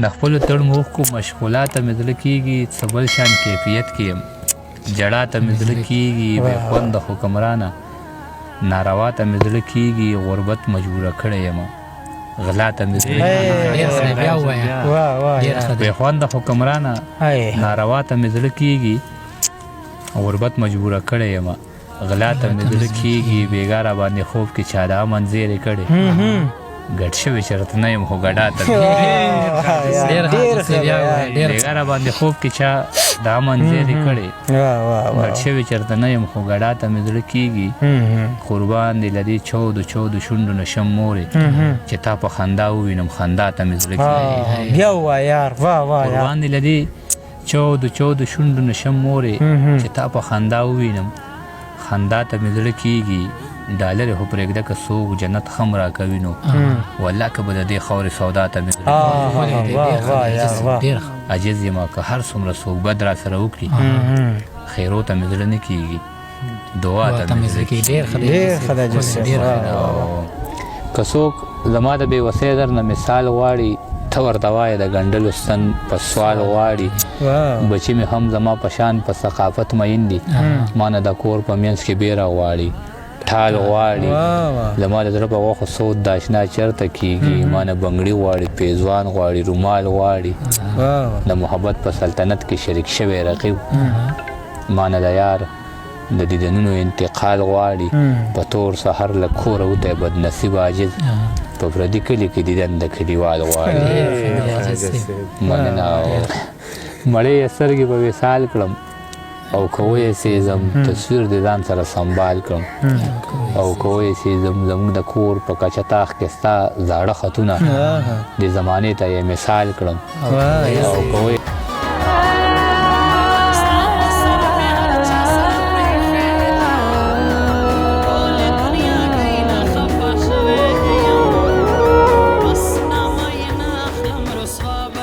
د خپلو تړمو اوښکو مشغولا ته مې زړه کېږي، څه بل شان کیفیت کې یم، ژړا ته مې زړه کېږي، بې خونده حکمرانه ناروا ته مې زړه کېږي، غربت مجبوره کړی یم، غلا ته مې زړه کېږي، بې خونده حکمرانه ناروا ته مې زړه کېږي، غربت مجبوره کړی یم، غلا ته مې زړه کېږي، بېګا راباندې خوب کې چا د امن زیری کړی، ګډ شوی چرته نه یم خو ګډا ته بېګا راباندې خوب کې چا د امن زیری کړی، ګډ شوی چرته نه یم خو ګډا ته مې زړه کېږي، قربان دې له دې چودو چودو شونډو نه شم مورې، چې تا په خندا ووینم خندا ته مې زړه کېږي. بیا ووایه یار، واه واه یار. قربان دې له دې چودو چودو شونډو نه شم مورې، چې تا په خندا ووینم خندا ته مې زړه کېږي، ډالرې خو پرېږده که څوک جنت هم راکوي نو والله که به د دې خاورې سودا ته مې زړه کېږي. عاجز یم که هر څومره څوک بد را سره وکړي، خیرو ته مې زړه نه کېږي، دعا ته مې زړه کېږي. ډېر ښه دی جسم. که څوک زما د بې وسۍ درنه مثال غواړي، ته ورته وایې د ګنډلو ستن په سوال غواړي، بچي مې هم زما په شان په ثقافت مین دي، ما نه د کور په منځ کې بیره غواړي، ټال غواړي، زما د زړه په غوښو سود د اشنا چېرته کېږي، ما نه بنګړي غواړي، پیزوان غواړي، رومال غواړي، د محبت په سلطنت کې شریک شوی رقیب، ما نه د یار د دیدنونو انتقال غواړي، په تور سحر له کوره وتی بدنصیب عاجز، په پردي کلي کې دیدن د کلیوال غواړي. مننه. مړې یې سترګې په وصال کړم او که ویې سېزم، تصویر د ځان سره سنبال کړم او که ویې سېزم، زموږ د کور په کچه تاخ کې ستا زاړه خطونه د زمانې ته یې مثال کړم او که ویې